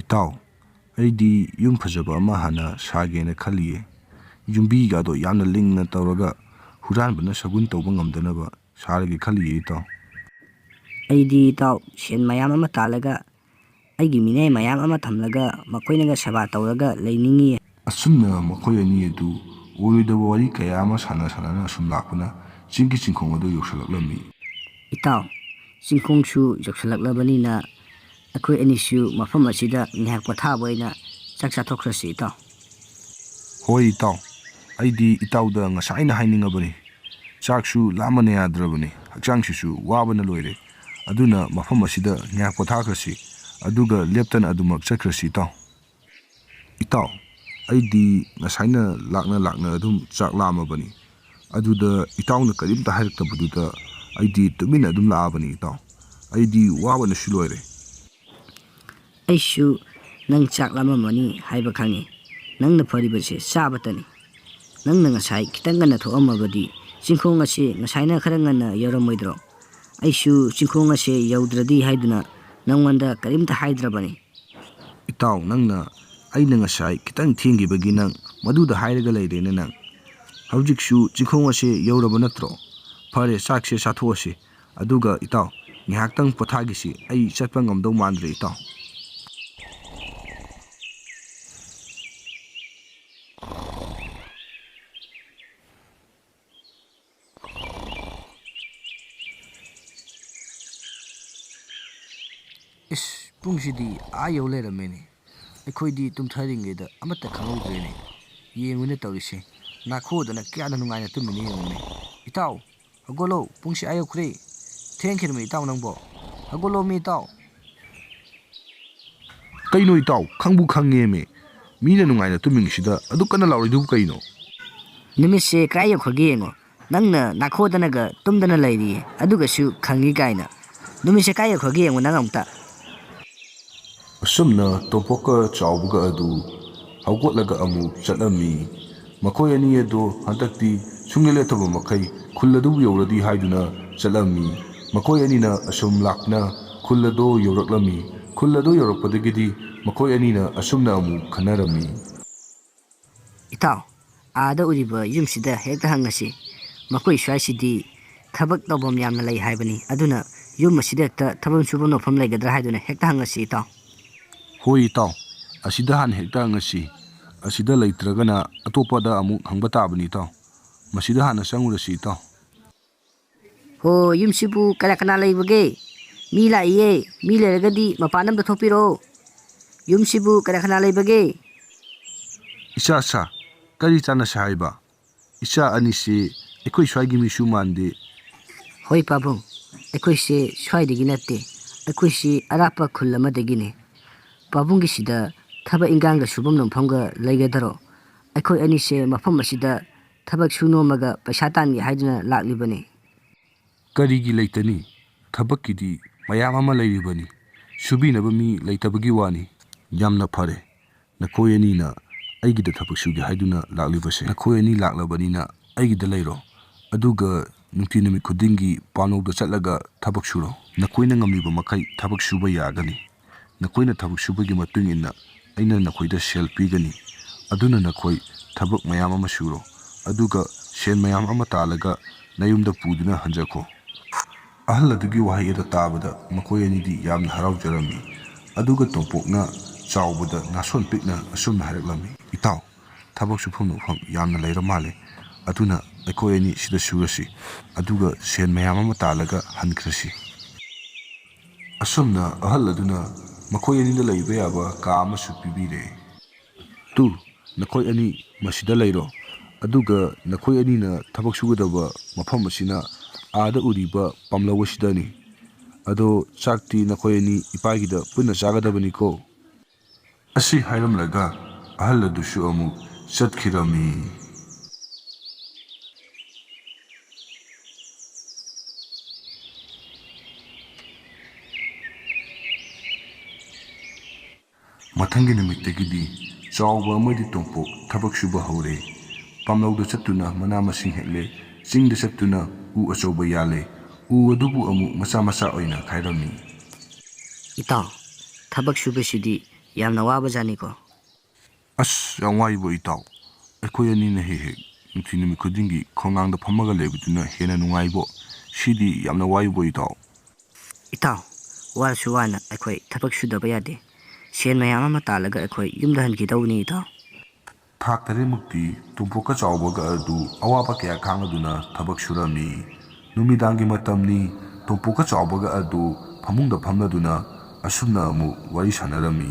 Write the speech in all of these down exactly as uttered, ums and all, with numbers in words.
ꯏꯇꯥꯎ, ꯑꯩꯗꯤ ꯌꯨꯝ ꯐꯖꯕ ꯑꯃ ꯍꯥꯟꯅ ꯁꯥꯒꯦꯅ ꯈꯜꯂꯤꯌꯦ꯫ ꯌꯨꯝꯕꯤꯒꯗꯣ ꯌꯥꯝꯅ ꯂꯤꯡꯅ ꯇꯧꯔꯒ ꯍꯨꯔꯥꯟꯕꯅ ꯁꯒꯨꯟ ꯇꯧꯕ ꯉꯝꯗꯅꯕ ꯁꯥꯔꯒꯦ ꯈꯜꯂꯤꯌꯦ ꯏꯇꯥꯎ꯫ ꯑꯩꯗꯤ ꯏꯇꯥꯎ, ꯁꯦꯟ ꯃꯌꯥꯝ ꯑꯃ ꯇꯥꯜꯂꯒ ꯑꯩꯒꯤ ꯃꯤꯅꯥꯏ ꯃꯌꯥꯝ ꯑꯃ ꯊꯝꯂꯒ ꯃꯈꯣꯏꯅꯒ ꯁꯦꯕꯥ ꯇꯧꯔꯒ ꯂꯩꯅꯤꯡꯉꯤ꯫ ꯑꯁꯨꯝꯅ ꯃꯈꯣꯏ ꯑꯅꯤ ꯑꯗꯨ ꯑꯣꯏꯔꯣꯏꯗꯕ ꯋꯥꯔꯤ ꯀꯌꯥ ꯑꯃ ꯁꯥꯟꯅ ꯁꯥꯟꯅꯅ ꯑꯁꯨꯝ ꯂꯥꯛꯄꯅ ꯆꯤꯡꯒꯤ ꯆꯤꯡꯈꯣꯡ ꯑꯗꯨ ꯌꯧꯁꯤꯜꯂꯛꯂꯝꯃꯤ꯫ ꯏꯇꯥꯎ, ꯆꯤꯡꯈꯣꯡꯁꯨ ꯌꯧꯁꯤꯜꯂꯛꯂꯕꯅꯤꯅ ꯑꯩꯈꯣꯏ ꯑꯅꯤꯁꯨ ꯃꯐꯝ ꯑꯁꯤꯗ ꯉꯥꯏꯍꯥꯛ ꯄꯣꯊꯥꯕ ꯑꯣꯏꯅ ꯆꯥꯛ ꯆꯥꯊꯣꯛꯈ꯭ꯔꯁꯤ ꯏꯇꯥꯎ꯫ ꯍꯣꯏ ꯏꯇꯥꯎ, ꯑꯩꯗꯤ ꯏꯇꯥꯎꯗ ꯉꯁꯥꯏꯅ ꯍꯥꯏꯅꯤꯡꯉꯕꯅꯤ꯫ ꯆꯥꯛꯁꯨ ꯂꯥꯝꯃꯅ ꯌꯥꯗ꯭ꯔꯕꯅꯤ, ꯍꯛꯆꯥꯡꯁꯤꯁꯨ ꯋꯥꯕꯅ ꯂꯣꯏꯔꯦ꯫ ꯑꯗꯨꯅ ꯃꯐꯝ ꯑꯁꯤꯗ ꯉꯥꯏꯍꯥꯛ ꯄꯣꯊꯥꯈ꯭ꯔꯁꯤ, ꯑꯗꯨꯒ ꯂꯦꯞꯇꯅ ꯑꯗꯨꯃꯛ ꯆꯠꯈ꯭ꯔꯁꯤ ꯏꯇꯥꯎ꯫ ꯏꯇꯥꯎ, ꯑꯩꯗꯤ ꯉꯁꯥꯏꯅ ꯂꯥꯛꯅ ꯂꯥꯛꯅ ꯑꯗꯨꯝ ꯆꯥꯛ ꯂꯥꯝꯃꯕꯅꯤ꯫ ꯑꯗꯨꯗ ꯏꯇꯥꯎꯅ ꯀꯔꯤꯝꯇ ꯍꯥꯏꯔꯛꯇꯕꯗꯨꯗ ꯑꯩꯗꯤ ꯇꯨꯃꯤꯟꯅ ꯑꯗꯨꯝ ꯂꯥꯛꯑꯕꯅꯤ ꯏꯇꯥꯎ꯫ ꯑꯩꯗꯤ ꯋꯥꯕꯅꯁꯨ ꯂꯣꯏꯔꯦ꯫ ꯑꯩꯁꯨ ꯅꯪ ꯆꯥꯛ ꯂꯥꯝꯃꯝꯃꯅꯤ ꯍꯥꯏꯕ ꯈꯪꯉꯤ꯫ ꯅꯪꯅ ꯐꯔꯤꯕꯁꯦ ꯆꯥꯕꯇꯅꯤ꯫ ꯅꯪꯅ ꯉꯁꯥꯏ ꯈꯤꯇꯪ ꯉꯟꯅ ꯊꯣꯛꯑꯝꯃꯕꯗꯤ ꯆꯤꯡꯈꯣꯡ ꯑꯁꯤ ꯉꯁꯥꯏꯅ ꯈꯔ ꯉꯟꯅ ꯌꯧꯔꯝꯃꯣꯏꯗ꯭ꯔꯣ? ꯑꯩꯁꯨ ꯆꯤꯡꯈꯣꯡ ꯑꯁꯦ ꯌꯧꯗ꯭ꯔꯗꯤ ꯍꯥꯏꯗꯨꯅ ꯅꯪꯉꯣꯟꯗ ꯀꯔꯤꯝꯇ ꯍꯥꯏꯗ꯭ꯔꯕꯅꯤ꯫ ꯏꯇꯥꯎ, ꯅꯪꯅ ꯑꯩꯅ ꯉꯁꯥꯏ ꯈꯤꯇꯪ ꯊꯦꯡꯈꯤꯕꯒꯤ ꯅꯪ ꯃꯗꯨꯗ ꯍꯥꯏꯔꯒ ꯂꯩꯔꯦꯅꯦ ꯅꯪ꯫ ꯍꯧꯖꯤꯛꯁꯨ ꯆꯤꯡꯈꯣꯡ ꯑꯁꯦ ꯌꯧꯔꯕ ꯅꯠꯇ꯭ꯔꯣ? ꯐꯔꯦ, ꯆꯥꯛꯁꯦ ꯆꯥꯊꯣꯛꯑꯁꯤ꯫ ꯑꯗꯨꯒ ꯏꯇꯥꯎ, ꯉꯥꯏꯍꯥꯛꯇꯪ ꯄꯣꯊꯥꯈꯤꯁꯤ꯫ ꯑꯩ ꯆꯠꯄ ꯉꯝꯗꯧ ꯃꯥꯟꯗ꯭ꯔꯦ ꯏꯇꯥꯎ꯫ ꯏꯁ, ꯄꯨꯡꯁꯤꯗꯤ ꯑꯥ ꯌꯧ ꯂꯩꯔꯝꯃꯦꯅꯦ꯫ ꯑꯩꯈꯣꯏꯗꯤ ꯇꯨꯝꯊꯔꯤꯉꯩꯗ ꯑꯃꯠꯇ ꯈꯪꯍꯧꯗ꯭ꯔꯦꯅꯦ꯫ ꯌꯦꯡꯉꯨꯅꯦ ꯇꯧꯔꯤꯁꯦ, ꯅꯥꯈꯣꯗꯅ ꯀꯌꯥꯗ ꯅꯨꯡꯉꯥꯏꯅ ꯇꯨꯝꯃꯤꯅꯦ ꯌꯦꯡꯉꯨꯅꯦ꯫ ꯏꯇꯥꯎ, ꯍꯧꯒꯠꯂꯣ, ꯄꯨꯡꯁꯤ ꯑꯥ ꯌꯧꯈ꯭ꯔꯦ꯫ ꯊꯦꯡꯈ꯭ꯔꯦꯃꯤ ꯏꯇꯥꯎ ꯅꯪꯕꯣ꯫ ꯍꯧꯒꯠꯂꯣꯃꯤ ꯏꯇꯥꯎ꯫ ꯀꯩꯅꯣ ꯏꯇꯥꯎ, ꯈꯪꯕꯨ ꯈꯪꯉꯦꯃꯤ꯫ ꯃꯤꯅ ꯅꯨꯡꯉꯥꯏꯅ ꯇꯨꯝꯃꯤꯉꯩꯁꯤꯗ ꯑꯗꯨꯛ ꯀꯟꯅ ꯂꯥꯎꯔꯤꯗꯨꯕꯨ ꯀꯩꯅꯣ? ꯅꯨꯃꯤꯠꯁꯦ ꯀꯗꯥꯏ ꯌꯧꯈ꯭ꯔꯒꯦ ꯌꯦꯡꯉꯣ꯫ ꯅꯪꯅ ꯅꯥꯈꯣꯗꯅꯒ ꯇꯨꯝꯗꯅ ꯂꯩꯔꯤꯌꯦ, ꯑꯗꯨꯒꯁꯨ ꯈꯪꯉꯤ ꯀꯥꯏꯅ꯫ ꯅꯨꯃꯤꯠꯁꯦ ꯀꯥꯏ ꯌꯧꯈ꯭ꯔꯒꯦ ꯌꯦꯡꯉꯣ ꯅꯪ ꯑꯃꯨꯛꯇ꯫ ꯑꯁꯨꯝꯅ ꯇꯣꯝꯄꯣꯛꯀ ꯆꯥꯎꯕꯒ ꯑꯗꯨ ꯍꯧꯒꯠꯂꯒ ꯑꯃꯨꯛ ꯆꯠꯂꯝꯃꯤ꯫ ꯃꯈꯣꯏ ꯑꯅꯤ ꯑꯗꯨ ꯍꯟꯗꯛꯇꯤ ꯁꯨꯡꯂꯦꯞ ꯂꯦꯞꯇꯕ ꯃꯈꯩ ꯈꯨꯜ ꯑꯗꯨꯕꯨ ꯌꯧꯔꯗꯤ ꯍꯥꯏꯗꯨꯅ ꯆꯠꯂꯝꯃꯤ꯫ ꯃꯈꯣꯏ ꯑꯅꯤꯅ ꯑꯁꯨꯝ ꯂꯥꯛꯇꯨꯅ ꯈꯨꯜ ꯑꯗꯨ ꯌꯧꯔꯛꯂꯝꯃꯤ꯫ ꯈꯨꯜ ꯑꯗꯨ ꯌꯧꯔꯛꯄꯗꯒꯤꯗꯤ ꯃꯈꯣꯏ ꯑꯅꯤꯅ ꯑꯁꯨꯝꯅ ꯑꯃꯨꯛ ꯈꯟꯅꯔꯝꯃꯤ꯫ ꯏꯇꯥꯎ, ꯑꯥꯗ ꯎꯔꯤꯕ ꯌꯨꯝꯁꯤꯗ ꯍꯦꯛꯇ ꯍꯪꯉꯁꯤ꯫ ꯃꯈꯣꯏ ꯁ꯭ꯋꯥꯏꯁꯤꯗꯤ ꯊꯕꯛ ꯇꯧꯐꯝ ꯌꯥꯝꯅ ꯂꯩ ꯍꯥꯏꯕꯅꯤ꯫ ꯑꯗꯨꯅ ꯌꯨꯝ ꯑꯁꯤꯗ ꯍꯦꯛꯇ ꯊꯕꯛ ꯁꯨꯕ ꯅꯣꯝꯐꯝ ꯂꯩꯒꯗ꯭ꯔꯥ ꯍꯥꯏꯗꯨꯅ ꯍꯦꯛꯇ ꯍꯪꯉꯁꯤ, ꯏꯇꯥꯎ꯫ ꯍꯣꯏ ꯏꯇꯥꯎ, ꯑꯁꯤꯗ ꯍꯥꯟꯅ ꯍꯦꯛꯇ ꯍꯪꯉꯁꯤ꯫ ꯑꯁꯤꯗ ꯂꯩꯇ꯭ꯔꯒꯅ ꯑꯇꯣꯞꯄꯗ ꯑꯃꯨꯛ ꯍꯪꯕ ꯇꯥꯕꯅꯤ ꯏꯇꯥꯎ꯫ ꯃꯁꯤꯗ ꯍꯥꯟꯅ ꯆꯪꯉꯨꯔꯁꯤ ꯏꯇꯥꯎ꯫ ꯍꯣ, ꯌꯨꯝꯁꯤꯕꯨ ꯀꯅꯥ ꯀꯅꯥ ꯂꯩꯕꯒꯦ? ꯃꯤ ꯂꯥꯛꯏꯌꯦ꯫ ꯃꯤ ꯂꯩꯔꯒꯗꯤ ꯃꯄꯥꯟ ꯑꯝꯗ ꯊꯣꯛꯄꯤꯔꯛꯑꯣ꯫ ꯌꯨꯝꯁꯤꯕꯨ ꯀꯅꯥ ꯀꯅꯥ ꯂꯩꯕꯒꯦ? ꯏꯆꯥ ꯁꯥ, ꯀꯔꯤ ꯆꯥꯟꯅꯁꯦ ꯍꯥꯏꯕ? ꯏꯆꯥ ꯑꯅꯤꯁꯤ ꯑꯩꯈꯣꯏ ꯁ꯭ꯋꯥꯏꯒꯤ ꯃꯤꯁꯨ ꯃꯥꯟꯗꯦ꯫ ꯍꯣꯏ ꯄꯥꯕꯨꯡ, ꯑꯩꯈꯣꯏꯁꯦ ꯁ꯭ꯋꯥꯏꯗꯒꯤ ꯅꯠꯇꯦ, ꯑꯩꯈꯣꯏꯁꯤ ꯑꯔꯥꯞꯄ ꯈꯨꯜ ꯑꯃꯗꯒꯤꯅꯤ꯫ ꯄꯥꯕꯨꯡꯒꯤꯁꯤꯗ ꯊꯕꯛ ꯏꯟꯈꯥꯡꯒ ꯁꯨꯐꯝ ꯅꯣꯝꯐꯝꯒ ꯂꯩꯒꯗꯔꯣ? ꯑꯩꯈꯣꯏ ꯑꯅꯤꯁꯦ ꯃꯐꯝ ꯑꯁꯤꯗ ꯊꯕꯛ ꯁꯨ ꯅꯣꯝꯃꯒ ꯄꯩꯁꯥ ꯇꯥꯟꯒꯦ ꯍꯥꯏꯗꯨꯅ ꯂꯥꯛꯂꯤꯕꯅꯤ꯫ ꯀꯔꯤꯒꯤ ꯂꯩꯇꯅꯤ? ꯊꯕꯛꯀꯤꯗꯤ ꯃꯌꯥꯝ ꯑꯃ ꯂꯩꯔꯤꯕꯅꯤ꯫ ꯁꯨꯕꯤꯅꯕ ꯃꯤ ꯂꯩꯇꯕꯒꯤ ꯋꯥꯅꯤ꯫ ꯌꯥꯝꯅ ꯐꯔꯦ, ꯅꯈꯣꯏ ꯑꯅꯤꯅ ꯑꯩꯒꯤꯗ ꯊꯕꯛ ꯁꯨꯒꯦ ꯍꯥꯏꯗꯨꯅ ꯂꯥꯛꯂꯤꯕꯁꯦ꯫ ꯅꯈꯣꯏ ꯑꯅꯤ ꯂꯥꯛꯂꯕꯅꯤꯅ ꯑꯩꯒꯤꯗ ꯂꯩꯔꯣ, ꯑꯗꯨꯒ ꯅꯨꯡꯇꯤ ꯅꯨꯃꯤꯠ ꯈꯨꯗꯤꯡꯒꯤ ꯄꯥꯝꯂꯧꯗ ꯆꯠꯂꯒ ꯊꯕꯛ ꯁꯨꯔꯣ꯫ ꯅꯈꯣꯏꯅ ꯉꯝꯂꯤꯕ ꯃꯈꯩ ꯊꯕꯛ ꯁꯨꯕ ꯌꯥꯒꯅꯤ꯫ ꯅꯈꯣꯏꯅ ꯊꯕꯛ ꯁꯨꯕꯒꯤ ꯃꯇꯨꯡ ꯏꯟꯅ ꯑꯩꯅ ꯅꯈꯣꯏꯗ ꯁꯦꯜ ꯄꯤꯒꯅꯤ꯫ ꯑꯗꯨꯅ ꯅꯈꯣꯏ ꯊꯕꯛ ꯃꯌꯥꯝ ꯑꯃ ꯁꯨꯔꯣ, ꯑꯗꯨꯒ ꯁꯦꯜ ꯃꯌꯥꯝ ꯑꯃ ꯇꯥꯜꯂꯒ ꯅꯌꯨꯝꯗ ꯄꯨꯗꯨꯅ ꯍꯟꯖꯈꯣ꯫ ꯑꯍꯜ ꯑꯗꯨꯒꯤ ꯋꯥꯍꯩ ꯑꯗꯨ ꯇꯥꯕꯗ ꯃꯈꯣꯏ ꯑꯅꯤꯗꯤ ꯌꯥꯝꯅ ꯍꯔꯥꯎꯖꯔꯝꯃꯤ꯫ ꯑꯗꯨꯒ ꯇꯣꯝꯄꯣꯛꯅ ꯆꯥꯎꯕꯗ ꯅꯥꯁꯣꯟ ꯄꯤꯛꯅ ꯑꯁꯨꯝꯅ ꯍꯥꯏꯔꯛꯂꯝꯃꯤ, "ꯏꯇꯥꯎ, ꯊꯕꯛ ꯁꯨꯐꯝ ꯅꯣꯝꯐꯝ ꯌꯥꯝꯅ ꯂꯩꯔ ꯃꯥꯜꯂꯦ꯫ ꯑꯗꯨꯅ ꯑꯩꯈꯣꯏ ꯑꯅꯤ ꯁꯤꯗ ꯁꯨꯔꯁꯤ, ꯑꯗꯨꯒ ꯁꯦꯟ ꯃꯌꯥꯝ ꯑꯃ ꯇꯥꯜꯂꯒ ꯍꯟꯈ꯭ꯔꯁꯤ"꯫ ꯑꯁꯨꯝꯅ ꯑꯍꯜ ꯑꯗꯨꯅ ꯃꯈꯣꯏ ꯑꯅꯤꯗ ꯂꯩꯕ ꯌꯥꯕ ꯀꯥ ꯑꯃꯁꯨ ꯄꯤꯕꯤꯔꯦ꯫ "ꯇꯨ, ꯅꯈꯣꯏ ꯑꯅꯤ ꯃꯁꯤꯗ ꯂꯩꯔꯣ, ꯑꯗꯨꯒ ꯅꯈꯣꯏ ꯑꯅꯤꯅ ꯊꯕꯛ ꯁꯨꯒꯗꯕ ꯃꯐꯝ ꯑꯁꯤꯅ ꯑꯥꯗ ꯎꯔꯤꯕ ꯄꯥꯝꯂꯧ ꯑꯁꯤꯗꯅꯤ꯫ ꯑꯗꯣ ꯆꯥꯛꯇꯤ ꯅꯈꯣꯏ ꯑꯅꯤ ꯏꯄꯥꯒꯤꯗ ꯄꯨꯟꯅ ꯆꯥꯒꯗꯕꯅꯤꯀꯣ"꯫ ꯑꯁꯤ ꯍꯥꯏꯔꯝꯂꯒ ꯑꯍꯜ ꯑꯗꯨꯁꯨ ꯑꯃꯨꯛ ꯆꯠꯈꯤꯔꯝꯃꯤ꯫ ꯃꯊꯪꯒꯤ ꯅꯨꯃꯤꯠꯇꯒꯤꯗꯤ ꯆꯥꯎꯕ ꯑꯃꯗꯤ ꯇꯣꯝꯄꯣꯛ ꯊꯕꯛ ꯁꯨꯕ ꯍꯧꯔꯦ꯫ ꯄꯥꯝꯂꯧꯗ ꯆꯠꯇꯨꯅ ꯃꯅꯥ ꯃꯁꯤꯡ ꯍꯦꯛꯂꯦ, ꯆꯤꯡꯗ ꯆꯠꯇꯨꯅ ꯎ ꯑꯆꯧꯕ ꯌꯥꯜꯂꯦ꯫ ꯎ ꯑꯗꯨꯕꯨ ꯑꯃꯨꯛ ꯃꯆꯥ ꯃꯆꯥ ꯑꯣꯏꯅ ꯈꯥꯏꯔꯝꯃꯤ꯫ ꯏꯇꯥꯎ, ꯊꯕꯛ ꯁꯨꯕꯁꯤꯗꯤ ꯌꯥꯝꯅ ꯋꯥꯕꯖꯥꯠꯅꯤꯀꯣ꯫ ꯑꯁ, ꯌꯥꯝ ꯋꯥꯏꯕꯣ ꯏꯇꯥꯎ꯫ ꯑꯩꯈꯣꯏ ꯑꯅꯤꯅ ꯍꯦꯛ ꯍꯦꯛ ꯅꯨꯡꯊꯤꯜ ꯅꯨꯃꯤꯠ ꯈꯨꯗꯤꯡꯒꯤ ꯈꯣꯡꯅꯥꯡꯗ ꯐꯝꯃꯒ ꯂꯩꯕꯗꯨꯅ ꯍꯦꯟꯅ ꯅꯨꯡꯉꯥꯏꯕꯣ꯫ ꯁꯤꯗꯤ ꯌꯥꯝꯅ ꯋꯥꯏꯕꯣ ꯏꯇꯥꯎ꯫ ꯏꯇꯥꯎ, ꯋꯥꯔꯁꯨ ꯋꯥꯅ ꯑꯩꯈꯣꯏ ꯊꯕꯛ ꯁꯨꯗꯕ ꯌꯥꯗꯦ꯫ ꯁꯦꯟ ꯃꯌꯥꯝ ꯑꯃ ꯇꯥꯜꯂꯒ ꯑꯩꯈꯣꯏ ꯌꯨꯝꯗ ꯍꯟꯈꯤꯗꯧꯕꯅꯤ ꯏꯇꯥꯎ꯫ ꯊꯥ ꯇꯔꯦꯠꯃꯨꯛꯇꯤ ꯇꯣꯝꯄꯣꯛꯀ ꯆꯥꯎꯕꯒ ꯑꯗꯨ ꯑꯋꯥꯕ ꯀꯌꯥ ꯈꯥꯡꯂꯗꯨꯅ ꯊꯕꯛ ꯁꯨꯔꯝꯃꯤ꯫ ꯅꯨꯃꯤꯗꯥꯡꯒꯤ ꯃꯇꯝꯅꯤ꯫ ꯇꯣꯝꯄꯣꯛꯀ ꯆꯥꯎꯕꯒ ꯑꯗꯨ ꯐꯃꯨꯡꯗ ꯐꯝꯂꯗꯨꯅ ꯑꯁꯨꯝꯅ ꯑꯃꯨꯛ ꯋꯥꯔꯤ ꯁꯥꯟꯅꯔꯝꯃꯤ꯫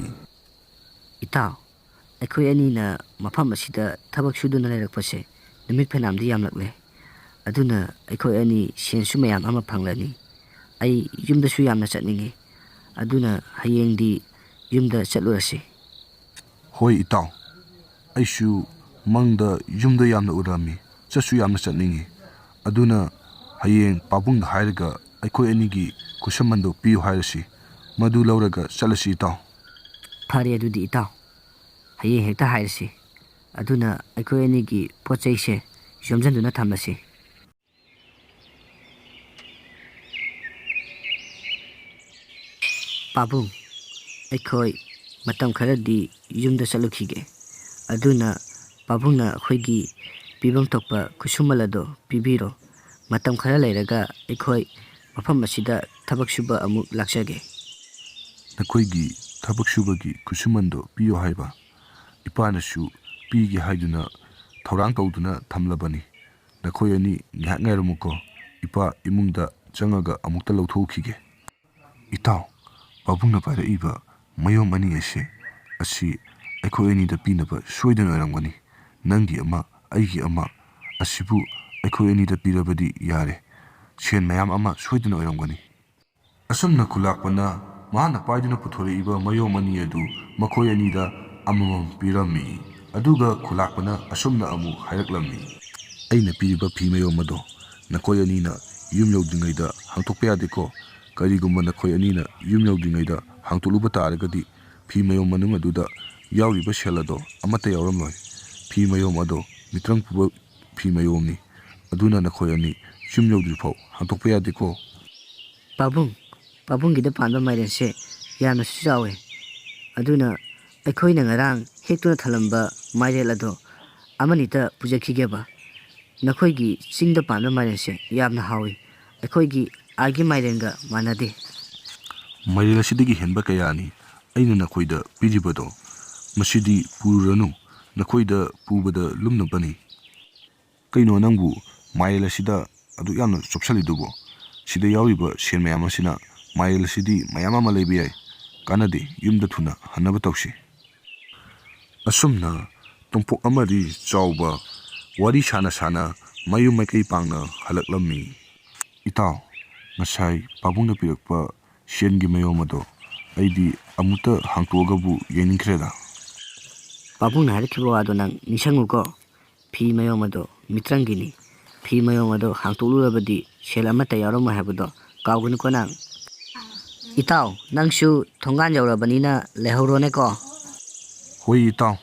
ꯏꯇꯥꯎ, ꯑꯩꯈꯣꯏ ꯑꯅꯤꯅ ꯃꯐꯝ ꯑꯁꯤꯗ ꯊꯕꯛ ꯁꯨꯗꯨꯅ ꯂꯩꯔꯛꯄꯁꯦ ꯅꯨꯃꯤꯠ ꯐꯅꯌꯥꯝꯗꯤ ꯌꯥꯝꯂꯛꯂꯦ꯫ ꯑꯗꯨꯅ ꯑꯩꯈꯣꯏ ꯑꯅꯤ ꯁꯦꯟꯁꯨ ꯃꯌꯥꯝ ꯑꯃ ꯐꯪꯂꯅꯤ꯫ ꯑꯩ ꯌꯨꯝꯗꯁꯨ ꯌꯥꯝꯅ ꯆꯠꯅꯤꯡꯉꯤ꯫ ꯑꯗꯨꯅ ꯍꯌꯦꯡꯗꯤ ꯌꯨꯝꯗ ꯆꯠꯂꯨꯔꯁꯤ꯫ ꯍꯣꯏ ꯏꯇꯥꯎ, ꯑꯩꯁꯨ ꯃꯪꯗ ꯌꯨꯝꯗ ꯌꯥꯝꯅ ꯎꯔꯝꯃꯤ꯫ ꯆꯠꯁꯨ ꯌꯥꯝꯅ ꯆꯠꯅꯤꯡꯉꯤ꯫ ꯑꯗꯨꯅ ꯍꯌꯦꯡ ꯄꯥꯕꯨꯡꯗ ꯍꯥꯏꯔꯒ ꯑꯩꯈꯣꯏ ꯑꯅꯤꯒꯤ ꯈꯨꯠꯁꯨꯃꯟꯗꯣ ꯄꯤꯌꯨ ꯍꯥꯏꯔꯁꯤ꯫ ꯃꯗꯨ ꯂꯧꯔꯒ ꯆꯠꯂꯁꯤ ꯏꯇꯥꯎ꯫ ꯐꯔꯦ ꯑꯗꯨꯗꯤ ꯏꯇꯥꯎ, ꯍꯌꯦꯡ ꯍꯦꯛꯇ ꯍꯥꯏꯔꯁꯤ꯫ ꯑꯗꯨꯅ ꯑꯩꯈꯣꯏ ꯑꯅꯤꯒꯤ ꯄꯣꯠ ꯆꯩꯁꯦ ꯌꯣꯝꯁꯤꯟꯗꯨꯅ ꯊꯝꯃꯁꯤ꯫ ꯄꯥꯕꯨꯡ, ꯑꯩꯈꯣꯏ ꯃꯇꯝ ꯈꯔꯗꯤ ꯌꯨꯝꯗ ꯆꯠꯂꯨꯈꯤꯒꯦ꯫ ꯑꯗꯨꯅ ꯄꯥꯕꯨꯡꯅ ꯑꯩꯈꯣꯏꯒꯤ ꯄꯤꯐꯝ ꯊꯣꯛꯄ ꯈꯨꯠꯁꯨꯃꯜ ꯑꯗꯣ ꯄꯤꯕꯤꯔꯣ꯫ ꯃꯇꯝ ꯈꯔ ꯂꯩꯔꯒ ꯑꯩꯈꯣꯏ ꯃꯐꯝ ꯑꯁꯤꯗ ꯊꯕꯛ ꯁꯨꯕ ꯑꯃꯨꯛ ꯂꯥꯛꯆꯒꯦ꯫ ꯅꯈꯣꯏꯒꯤ ꯊꯕꯛ ꯁꯨꯕꯒꯤ ꯈꯨꯠꯁꯨꯃꯟꯗꯣ ꯄꯤꯌꯨ ꯍꯥꯏꯕ? ꯏꯄꯥꯅꯁꯨ ꯄꯤꯒꯦ ꯍꯥꯏꯗꯨꯅ ꯊꯧꯔꯥꯡ ꯇꯧꯗꯨꯅ ꯊꯝꯂꯕꯅꯤ꯫ ꯅꯈꯣꯏ ꯑꯅꯤ ꯉꯥꯏꯍꯥꯛ ꯉꯥꯏꯔꯝꯃꯨꯀꯣ꯫ ꯏꯄꯥ ꯏꯃꯨꯡꯗ ꯆꯪꯉꯒ ꯑꯃꯨꯛꯇ ꯂꯧꯊꯣꯛꯈꯤꯒꯦ꯫ ꯏꯇꯥꯎ, ꯄꯥꯕꯨꯡꯅ ꯄꯥꯏꯔꯛꯏꯕ ꯃꯌꯣꯝ ꯑꯅꯤ ꯑꯁꯤ, ꯑꯁꯤ ꯑꯩꯈꯣꯏ ꯑꯅꯤꯗ ꯄꯤꯅꯕ ꯁꯣꯏꯗꯅ ꯑꯣꯏꯔꯝꯒꯅꯤ꯫ ꯅꯪꯒꯤ ꯑꯃ, ꯑꯩꯒꯤ ꯑꯃ, ꯑꯁꯤꯕꯨ ꯑꯩꯈꯣꯏ ꯑꯅꯤꯗ ꯄꯤꯔꯕꯗꯤ ꯌꯥꯔꯦ꯫ ꯁꯦꯟ ꯃꯌꯥꯝ ꯑꯃ ꯁꯣꯏꯗꯅ ꯑꯣꯏꯔꯝꯒꯅꯤ꯫ ꯑꯁꯨꯝꯅ ꯈꯨꯂꯥꯛꯄꯅ ꯃꯍꯥꯛꯅ ꯄꯥꯏꯗꯨꯅ ꯄꯨꯊꯣꯔꯛꯏꯕ ꯃꯌꯣꯝ ꯑꯅꯤ ꯑꯗꯨ ꯃꯈꯣꯏ ꯑꯅꯤꯗ ꯑꯃꯃꯝ ꯄꯤꯔꯝꯃꯤ꯫ ꯑꯗꯨꯒ ꯈꯨꯂꯥꯛꯄꯅ ꯑꯁꯨꯝꯅ ꯑꯃꯨꯛ ꯍꯥꯏꯔꯛꯂꯝꯃꯤ, "ꯑꯩꯅ ꯄꯤꯔꯤꯕ ꯐꯤ ꯃꯌꯣꯝ ꯑꯗꯣ ꯅꯈꯣꯏ ꯑꯅꯤꯅ ꯌꯨꯝ ꯌꯧꯗ꯭ꯔꯤꯉꯩꯗ ꯍꯥꯡꯇꯣꯛꯄ ꯌꯥꯗꯦꯀꯣ꯫ ꯀꯔꯤꯒꯨꯝꯕ ꯅꯈꯣꯏ ꯑꯅꯤꯅ ꯌꯨꯝ ꯌꯧꯗ꯭ꯔꯤꯉꯩꯗ ꯍꯥꯡꯇꯣꯛꯂꯨꯕ ꯇꯥꯔꯒꯗꯤ ꯐꯤ ꯃꯌꯣꯝ ꯃꯅꯨꯡ ꯑꯗꯨꯗ ꯌꯥꯎꯔꯤꯕ ꯁꯦꯜ ꯑꯗꯣ ꯑꯃꯠꯇ ꯌꯥꯎꯔꯝꯂꯣꯏ꯫ ꯐꯤ ꯃꯌꯣꯝ ꯑꯗꯣ ꯃꯤꯇ꯭ꯔꯪ ꯄꯨꯕ ꯐꯤ ꯃꯌꯣꯝꯅꯤ꯫ ꯑꯗꯨꯅ ꯅꯈꯣꯏ ꯑꯅꯤ ꯌꯨꯝ ꯌꯧꯗ꯭ꯔꯤꯐꯥꯎ ꯍꯥꯡꯇꯣꯛꯄ ꯌꯥꯗꯦꯀꯣ꯫" ꯄꯥꯕꯨꯡ, ꯄꯥꯕꯨꯡꯒꯤꯗ ꯄꯥꯟꯕ ꯃꯥꯏꯔꯦꯟꯁꯦ ꯌꯥꯝꯅꯁꯨ ꯆꯥꯎꯋꯦ꯫ ꯑꯗꯨꯅ ꯑꯩꯈꯣꯏꯅ ꯉꯔꯥꯡ ꯍꯦꯛꯇꯨꯅ ꯊꯜꯂꯝꯕ ꯃꯥꯏꯔꯦꯜ ꯑꯗꯣ ꯑꯃꯅꯤꯇ ꯄꯨꯖꯈꯤꯒꯦꯕ꯫ ꯅꯈꯣꯏꯒꯤ ꯆꯤꯡꯗ ꯄꯥꯟꯕ ꯃꯥꯏꯔꯦꯜꯁꯦ ꯌꯥꯝꯅ ꯍꯥꯎꯏ꯫ ꯑꯩꯈꯣꯏꯒꯤ ꯑꯥꯒꯤ ꯃꯥꯏꯔꯦꯜꯒ ꯃꯥꯟꯅꯗꯦ꯫ ꯃꯥꯏꯔꯦꯜ ꯑꯁꯤꯗꯒꯤ ꯍꯦꯟꯕ ꯀꯌꯥꯅꯤ ꯑꯩꯅ ꯅꯈꯣꯏꯗ ꯄꯤꯔꯤꯕꯗꯣ꯫ ꯃꯁꯤꯗꯤ ꯄꯨꯔꯨꯔꯅꯨ, ꯅꯈꯣꯏꯗ ꯄꯨꯕꯗ ꯂꯨꯝꯅꯕꯅꯤ꯫ ꯀꯩꯅꯣ ꯅꯪꯕꯨ ꯃꯥꯏꯔꯦꯜ ꯑꯁꯤꯗ ꯑꯗꯨꯛ ꯌꯥꯝꯅ ꯆꯣꯞꯁꯜꯂꯤꯗꯨꯕꯨ? ꯁꯤꯗ ꯌꯥꯎꯔꯤꯕ ꯁꯦꯟ ꯃꯌꯥꯝ ꯑꯁꯤꯅ ꯃꯥꯏꯔꯦꯜ ꯑꯁꯤꯗꯤ ꯃꯌꯥꯝ ꯑꯃ ꯂꯩꯕ ꯌꯥꯏ꯫ ꯀꯥꯟꯅꯗꯦ, ꯌꯨꯝꯗ ꯊꯨꯅ ꯍꯟꯅꯕ ꯇꯧꯁꯤ꯫ ꯑꯁꯨꯝꯅ ꯇꯣꯝꯄꯣꯛ ꯑꯃꯗꯤ ꯆꯥꯎꯕ ꯋꯥꯔꯤ ꯁꯥꯅ ꯁꯥꯅ ꯃꯌꯨꯝ ꯃꯥꯏꯀꯩ ꯄꯥꯡꯅ ꯍꯜꯂꯛꯂꯝꯃꯤ꯫ ꯏꯇꯥꯎ, ꯉꯁꯥꯏ ꯄꯥꯕꯨꯡꯅ ꯄꯤꯔꯛꯄ ꯁꯦꯟꯒꯤ ꯃꯌꯣꯝ ꯑꯗꯣ ꯑꯩꯗꯤ ꯑꯃꯨꯛꯇ ꯍꯥꯡꯇꯣꯛꯑꯒꯕꯨ ꯌꯦꯡꯅꯤꯡꯈ꯭ꯔꯦꯗ꯫ ꯄꯥꯕꯨꯡꯅ ꯍꯥꯏꯔꯛꯈꯤꯕ ꯋꯥꯗꯣ ꯅꯪ ꯅꯤꯡꯁꯤꯡꯉꯨꯀꯣ꯫ ꯐꯤ ꯃꯌꯣꯝ ꯑꯗꯣ ꯃꯤꯇ꯭ꯔꯪꯒꯤꯅꯤ꯫ ꯐꯤ ꯃꯌꯣꯝ ꯑꯗꯣ ꯍꯥꯡꯇꯣꯛꯂꯨꯔꯕꯗꯤ ꯁꯦꯜ ꯑꯃꯠꯇ ꯌꯥꯎꯔꯝꯃꯣꯏ ꯍꯥꯏꯕꯗꯣ ꯀꯥꯎꯒꯅꯨꯀꯣ ꯅꯪ꯫ ꯏꯇꯥꯎ, ꯅꯪꯁꯨ ꯊꯣꯡꯒꯥꯟ ꯌꯧꯔꯕꯅꯤꯅ ꯂꯩꯍꯧꯔꯣꯅꯦꯀꯣ꯫ ꯍꯣꯏ ꯏꯇꯥꯎ,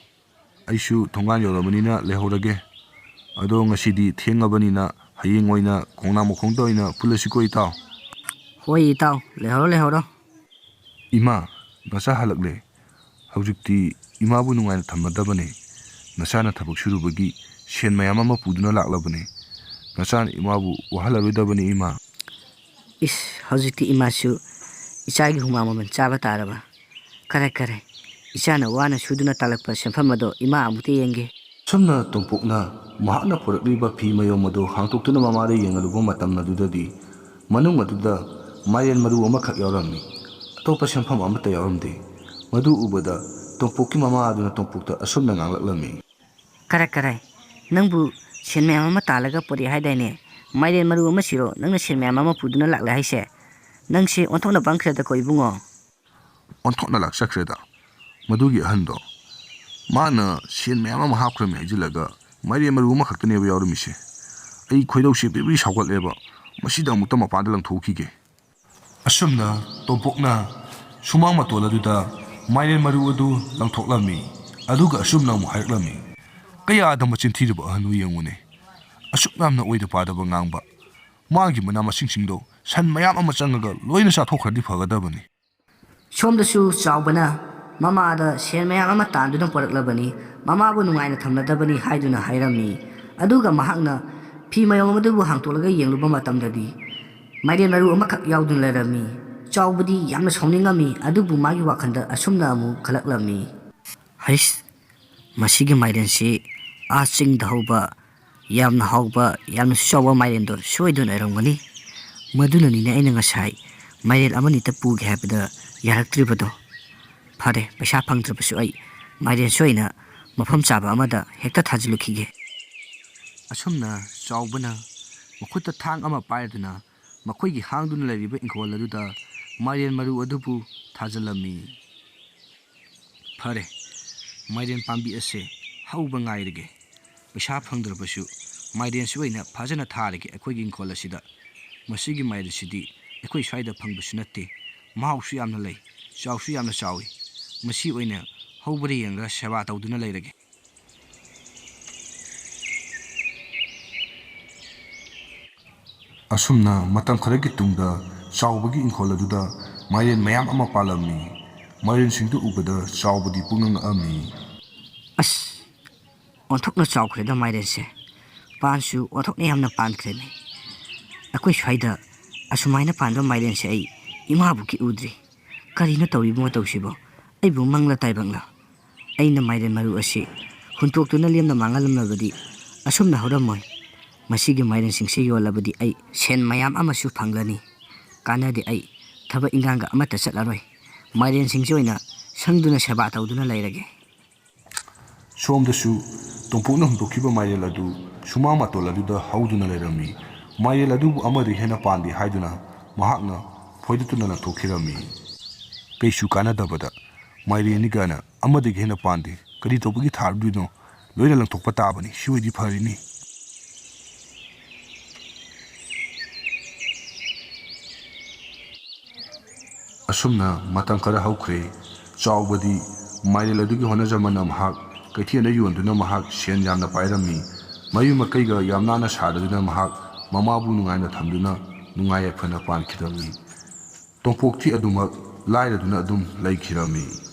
ꯑꯩꯁꯨ ꯊꯣꯡꯒꯥꯟ ꯌꯧꯔꯕꯅꯤꯅ ꯂꯩꯍꯧꯔꯒꯦ꯫ ꯑꯗꯣ ꯉꯁꯤꯗꯤ ꯊꯦꯡꯉꯕꯅꯤꯅ ꯍꯌꯦꯡ ꯑꯣꯏꯅ ꯈꯣꯡꯅꯥꯡ ꯃꯈꯣꯡꯗ ꯑꯣꯏꯅ ꯄꯨꯜꯂꯁꯤꯀꯣ ꯏꯇꯥꯎ꯫ ꯍꯣꯏ ꯏꯇꯥꯎ, ꯂꯩꯍꯧꯔꯣ ꯂꯩꯍꯧꯔꯣ꯫ ꯏꯃꯥ, ꯅꯆꯥ ꯍꯜꯂꯛꯂꯦ꯫ ꯍꯧꯖꯤꯛꯇꯤ ꯏꯃꯥꯕꯨ ꯅꯨꯡꯉꯥꯏꯅ ꯊꯝꯃꯗꯕꯅꯤ꯫ ꯅꯆꯥꯅ ꯊꯕꯛ ꯁꯨꯔꯨꯕꯒꯤ ꯁꯦꯟ ꯃꯌꯥꯝ ꯑꯃ ꯄꯨꯗꯨꯅ ꯂꯥꯛꯂꯕꯅꯤ꯫ ꯅꯆꯥꯅ ꯏꯃꯥꯕꯨ ꯋꯥꯍꯜꯂꯔꯣꯏꯗꯕꯅꯤ ꯏꯃꯥ꯫ ꯏꯁ, ꯍꯧꯖꯤꯛꯇꯤ ꯏꯃꯥꯁꯨ ꯏꯆꯥꯒꯤ ꯍꯨꯃꯥꯡ ꯃꯃꯜ ꯆꯥꯕ ꯇꯥꯔꯕ꯫ ꯈꯔꯦ ꯈꯔꯦ, ꯏꯆꯥꯅ ꯋꯥꯅ ꯁꯨꯗꯨꯅ ꯇꯥꯜꯂꯛꯄ ꯁꯦꯟꯐꯝ ꯑꯗꯣ ꯏꯃꯥ ꯑꯃꯨꯛꯇ ꯌꯦꯡꯒꯦ꯫ ꯑꯁꯨꯝꯅ ꯇꯣꯝꯄꯣꯛꯅ ꯃꯍꯥꯛꯅ ꯄꯨꯔꯛꯂꯤꯕ ꯐꯤ ꯃꯌꯣꯝ ꯑꯗꯨ ꯍꯥꯡꯇꯣꯛꯇꯨꯅ ꯃꯃꯥꯗ ꯌꯦꯡꯍꯜꯂꯨꯕ ꯃꯇꯝ ꯑꯗꯨꯗꯗꯤ ꯃꯅꯨꯡ ꯑꯗꯨꯗ ꯃꯥꯏꯔꯦꯟ ꯃꯔꯨ ꯑꯃꯈꯛ ꯌꯥꯎꯔꯝꯃꯤ꯫ ꯑꯇꯣꯞꯄ ꯁꯦꯟꯐꯝ ꯑꯃꯠꯇ ꯌꯥꯎꯔꯝꯗꯦ꯫ ꯃꯗꯨ ꯎꯕꯗ ꯇꯣꯝꯄꯣꯛꯀꯤ ꯃꯃꯥ ꯑꯗꯨꯅ ꯇꯣꯝꯄꯣꯛꯇ ꯑꯁꯨꯝꯅ ꯉꯥꯡꯂꯛꯂꯝꯃꯤ꯫ ꯀꯔꯥꯏ ꯀꯔꯥꯏ, ꯅꯪꯕꯨ ꯁꯦꯟ ꯃꯌꯥꯝ ꯑꯃ ꯇꯥꯜꯂꯒ ꯄꯨꯔꯛꯑꯦ ꯍꯥꯏꯗꯥꯏꯅꯦ? ꯃꯥꯏꯔꯦꯟ ꯃꯔꯨ ꯑꯃꯁꯤꯔꯣ ꯅꯪꯅ ꯁꯦꯟ ꯃꯌꯥꯝ ꯑꯃ ꯄꯨꯗꯨꯅ ꯂꯥꯛꯂꯦ ꯍꯥꯏꯁꯦ? ꯅꯪꯁꯦ ꯑꯣꯟꯊꯣꯛꯅ ꯄꯪꯈ꯭ꯔꯦꯗꯀꯣ ꯏꯕꯨꯡꯉꯣ꯫ ꯑꯣꯟꯊꯣꯛꯅ ꯂꯥꯛꯆꯈ꯭ꯔꯦꯗ ꯃꯗꯨꯒꯤ ꯑꯍꯟꯗꯣ꯫ ꯃꯥꯅ ꯁꯦꯟ ꯃꯌꯥꯝ ꯑꯃ ꯍꯥꯞꯈ꯭ꯔꯃꯤ ꯍꯥꯏꯖꯤꯜꯂꯒ ꯃꯥꯏꯔꯦꯟ ꯃꯔꯨ ꯑꯃꯈꯛꯇꯅꯦꯕ ꯌꯥꯎꯔꯝꯃꯤꯁꯦ꯫ ꯑꯩ ꯈꯣꯏꯗꯧꯁꯦ ꯕ꯭ꯔꯤ ꯕ꯭ꯔꯤ ꯁꯥꯎꯒꯠꯂꯦꯕ꯫ ꯃꯁꯤꯗ ꯑꯃꯨꯛꯇ ꯃꯄꯥꯟꯗ ꯂꯪꯊꯣꯛꯈꯤꯒꯦ꯫ ꯑꯁꯨꯝꯅ ꯇꯣꯝꯄꯣꯛꯅ ꯁꯨꯃꯥꯡ ꯃꯇꯣꯜ ꯑꯗꯨꯗ ꯃꯥꯏꯔꯦꯟ ꯃꯔꯨ ꯑꯗꯨ ꯂꯪꯊꯣꯛꯂꯝꯃꯤ꯫ ꯑꯗꯨꯒ ꯑꯁꯨꯝꯅ ꯑꯃꯨꯛ ꯍꯥꯏꯔꯛꯂꯝꯃꯤ, "ꯀꯌꯥꯗ ꯃꯆꯤꯟ ꯊꯤꯔꯤꯕ ꯑꯍꯟꯅꯣ ꯌꯦꯡꯉꯨꯅꯦ꯫ ꯑꯁꯨꯛ ꯌꯥꯝꯅ ꯑꯣꯏꯗ ꯄꯥꯗꯕ ꯉꯥꯡꯕ꯫ ꯃꯥꯒꯤ ꯃꯅꯥ ꯃꯁꯤꯡꯁꯤꯡꯗꯣ ꯁꯟ ꯃꯌꯥꯝ ꯑꯃ ꯆꯪꯉꯒ ꯂꯣꯏꯅ ꯆꯥꯊꯣꯛꯈ꯭ꯔꯗꯤ ꯐꯒꯗꯕꯅꯤ"꯫ ꯁꯣꯝꯗꯁꯨ ꯆꯥꯎꯕꯅ ꯃꯃꯥꯗ ꯁꯦꯟ ꯃꯌꯥꯝ ꯑꯃ ꯇꯥꯟꯗꯨꯅ ꯄꯨꯔꯛꯂꯕꯅꯤ, ꯃꯃꯥꯕꯨ ꯅꯨꯡꯉꯥꯏꯅ ꯊꯝꯅꯗꯕꯅꯤ ꯍꯥꯏꯗꯨꯅ ꯍꯥꯏꯔꯝꯃꯤ꯫ ꯑꯗꯨꯒ ꯃꯍꯥꯛꯅ ꯐꯤ ꯃꯌꯣꯝ ꯑꯗꯨꯕꯨ ꯍꯥꯡꯇꯣꯛꯂꯒ ꯌꯦꯡꯂꯨꯕ ꯃꯇꯝꯗꯗꯤ ꯃꯥꯏꯔꯦꯟ ꯃꯔꯨ ꯑꯃꯈꯛ ꯌꯥꯎꯗꯨꯅ ꯂꯩꯔꯝꯃꯤ꯫ ꯆꯥꯎꯕꯗꯤ ꯌꯥꯝꯅ ꯁꯥꯎꯅꯤꯡꯉꯝꯃꯤ, ꯑꯗꯨꯕꯨ ꯃꯥꯒꯤ ꯋꯥꯈꯜꯗ ꯑꯁꯨꯝꯅ ꯑꯃꯨꯛ ꯈꯜꯂꯛꯂꯝꯃꯤ꯫ ꯍꯩꯁ, ꯃꯁꯤꯒꯤ ꯃꯥꯏꯔꯦꯟꯁꯤ ꯑꯥ ꯆꯤꯡꯗ ꯍꯧꯕ ꯌꯥꯝꯅ ꯍꯥꯎꯕ, ꯌꯥꯝꯅꯁꯨ ꯆꯥꯎꯕ ꯃꯥꯏꯔꯦꯟꯗꯣ ꯁꯣꯏꯗꯅ ꯑꯣꯏꯔꯝꯒꯅꯤ꯫ ꯃꯗꯨꯅꯅꯤꯅꯦ ꯑꯩꯅ ꯉꯁꯥꯏ ꯃꯥꯏꯔꯦꯟ ꯑꯃꯅꯤꯇ ꯄꯨꯒꯦ ꯍꯥꯏꯕꯗ ꯌꯥꯔꯛꯇ꯭ꯔꯤꯕꯗꯣ꯫ ꯐꯔꯦ, ꯄꯩꯁꯥ ꯐꯪꯗ꯭ꯔꯕꯁꯨ ꯑꯩ ꯃꯥꯏꯔꯦꯟ ꯁꯣꯏꯅ ꯃꯐꯝ ꯆꯥꯕ ꯑꯃꯗ ꯍꯦꯛꯇ ꯊꯥꯖꯤꯜꯂꯨꯈꯤꯒꯦ꯫ ꯑꯁꯨꯝꯅ ꯆꯥꯎꯕꯅ ꯃꯈꯨꯠꯇ ꯊꯥꯡ ꯑꯃ ꯄꯥꯏꯗꯨꯅ ꯃꯈꯣꯏꯒꯤ ꯍꯥꯡꯗꯨꯅ ꯂꯩꯔꯤꯕ ꯏꯪꯈꯣꯜ ꯑꯗꯨꯗ ꯃꯥꯏꯔꯦꯟ ꯃꯔꯨ ꯑꯗꯨꯕꯨ ꯊꯥꯖꯤꯜꯂꯝꯃꯤ꯫ ꯐꯔꯦ, ꯃꯥꯏꯔꯦꯟ ꯄꯥꯝꯕꯤ ꯑꯁꯦ ꯍꯧꯕ ꯉꯥꯏꯔꯒꯦ꯫ ꯄꯩꯁꯥ ꯐꯪꯗ꯭ꯔꯕꯁꯨ ꯃꯥꯏꯔꯦꯟꯁꯤ ꯑꯣꯏꯅ ꯐꯖꯅ ꯊꯥꯔꯒꯦ ꯑꯩꯈꯣꯏꯒꯤ ꯏꯪꯈꯣꯜ ꯑꯁꯤꯗ꯫ ꯃꯁꯤꯒꯤ ꯃꯥꯏꯔꯦꯟꯁꯤꯗꯤ ꯑꯩꯈꯣꯏ ꯁ꯭ꯋꯥꯏꯗ ꯐꯪꯕꯁꯨ ꯅꯠꯇꯦ, ꯃꯍꯥꯎꯁꯨ ꯌꯥꯝꯅ ꯂꯩ, ꯆꯥꯎꯁꯨ ꯌꯥꯝꯅ ꯆꯥꯎꯏ꯫ ꯃꯁꯤ ꯑꯣꯏꯅ ꯍꯧꯕ꯭ꯔꯥ ꯌꯦꯡꯂꯒ ꯁꯦꯕꯥ ꯇꯧꯗꯨꯅ ꯂꯩꯔꯒꯦ꯫ ꯑꯁꯨꯝꯅ ꯃꯇꯝ ꯈꯔꯒꯤ ꯇꯨꯡꯗ ꯆꯥꯎꯕꯒꯤ ꯏꯪꯈꯣꯜ ꯑꯗꯨꯗ ꯃꯥꯏꯔꯦꯟ ꯃꯌꯥꯝ ꯑꯃ ꯄꯥꯜꯂꯝꯃꯤ꯫ ꯃꯥꯏꯔꯦꯟꯁꯤꯡꯗꯨ ꯎꯕꯗ ꯆꯥꯎꯕꯗꯤ ꯄꯨꯛꯅꯤꯡ ꯉꯛꯑꯝꯃꯤ꯫ ꯑꯁ, ꯑꯣꯟꯊꯣꯛꯅ ꯆꯥꯎꯈ꯭ꯔꯦꯗ ꯃꯥꯏꯔꯦꯟꯁꯦ꯫ ꯄꯥꯟꯁꯨ ꯑꯣꯟꯊꯣꯛꯅ ꯌꯥꯝꯅ ꯄꯥꯟꯈ꯭ꯔꯦꯅꯦ꯫ ꯑꯩꯈꯣꯏ ꯁ꯭ꯋꯥꯏꯗ ꯑꯁꯨꯃꯥꯏꯅ ꯄꯥꯟꯕ ꯃꯥꯏꯔꯦꯟꯁꯦ ꯑꯩ ꯏꯃꯥꯕꯨꯛꯀꯤ ꯎꯗ꯭ꯔꯤ꯫ ꯀꯔꯤꯅꯣ ꯇꯧꯔꯤꯕ ꯃꯇꯧꯁꯤꯕꯣ? ꯑꯩꯕꯨ ꯃꯪꯂ ꯇꯥꯏꯕꯪꯂ? ꯑꯩꯅ ꯃꯥꯏꯔꯦꯟ ꯃꯔꯨ ꯑꯁꯤ ꯍꯨꯟꯇꯣꯛꯇꯨꯅ ꯂꯦꯝꯅ ꯃꯥꯡꯍꯜꯂꯝꯂꯕꯗꯤ ꯑꯁꯨꯝꯅ ꯍꯧꯔꯝꯃꯣꯏ꯫ ꯃꯁꯤꯒꯤ ꯃꯥꯏꯔꯦꯟꯁꯤꯡꯁꯤ ꯌꯣꯜꯂꯕꯗꯤ ꯑꯩ ꯁꯦꯟ ꯃꯌꯥꯝ ꯑꯃꯁꯨ ꯐꯪꯂꯅꯤ꯫ ꯀꯥꯟꯅꯗꯦ, ꯑꯩ ꯊꯕꯛ ꯏꯟꯈꯥꯡꯒ ꯑꯃꯠꯇ ꯆꯠꯂꯔꯣꯏ꯫ ꯃꯥꯏꯔꯦꯟꯁꯤꯡꯁꯤ ꯑꯣꯏꯅ ꯁꯪꯗꯨꯅ ꯁꯦꯕꯥ ꯇꯧꯗꯨꯅ ꯂꯩꯔꯒꯦ꯫ ꯁꯣꯝꯗꯁꯨ ꯇꯣꯝꯄꯣꯛꯅ ꯍꯨꯟꯗꯣꯛꯈꯤꯕ ꯃꯥꯏꯔꯦꯜ ꯑꯗꯨ ꯁꯨꯃꯥꯡ ꯃꯇꯣꯜ ꯑꯗꯨꯗ ꯍꯧꯗꯨꯅ ꯂꯩꯔꯝꯃꯤ꯫ ꯃꯥꯏꯔꯦꯜ ꯑꯗꯨꯕꯨ ꯑꯃꯗꯒꯤ ꯍꯦꯟꯅ ꯄꯥꯟꯗꯦ ꯍꯥꯏꯗꯨꯅ ꯃꯍꯥꯛꯅ ꯐꯣꯏꯗꯠꯇꯨꯅ ꯂꯪꯊꯣꯛꯈꯤꯔꯝꯃꯤ꯫ ꯀꯩꯁꯨ ꯀꯥꯟꯅꯗꯕꯗ ꯃꯥꯏꯔꯦꯟꯅꯤ ꯀꯥꯏꯅ ꯑꯃꯗꯒꯤ ꯍꯦꯟꯅ ꯄꯥꯟꯗꯦ꯫ ꯀꯔꯤ ꯇꯧꯕꯒꯤ ꯊꯥꯔꯨꯗꯣꯏꯅꯣ? ꯂꯣꯏꯅ ꯂꯪꯊꯣꯛꯄ ꯇꯥꯕꯅꯤ꯫ ꯁꯤ ꯑꯣꯏꯗꯤ ꯐꯔꯤꯅꯤ꯫ ꯑꯁꯨꯝꯅ ꯃꯇꯝ ꯈꯔ ꯍꯧꯈ꯭ꯔꯦ꯫ ꯆꯥꯎꯕꯗꯤ ꯃꯥꯏꯔꯦꯜ ꯑꯗꯨꯒꯤ ꯍꯣꯠꯅꯖꯃꯟꯅ ꯃꯍꯥꯛ ꯀꯩꯊꯦꯜꯗ ꯌꯣꯟꯗꯨꯅ ꯃꯍꯥꯛ ꯁꯦꯟ ꯌꯥꯝꯅ ꯄꯥꯏꯔꯝꯃꯤ꯫ ꯃꯌꯨꯝ ꯃꯀꯩꯒ ꯌꯥꯝ ꯅꯥꯟꯅ ꯁꯥꯗꯗꯨꯅ ꯃꯍꯥꯛ ꯃꯃꯥꯕꯨ ꯅꯨꯡꯉꯥꯏꯅ ꯊꯝꯗꯨꯅ ꯅꯨꯡꯉꯥꯏ ꯌꯥꯏꯐꯅ ꯄꯥꯟꯈꯤꯗꯕꯅꯤ꯫ ꯇꯣꯝꯄꯣꯛꯇꯤ ꯑꯗꯨꯃꯛ ꯂꯥꯏꯔꯗꯨꯅ ꯑꯗꯨꯝ ꯂꯩꯈꯤꯔꯝꯃꯤ꯫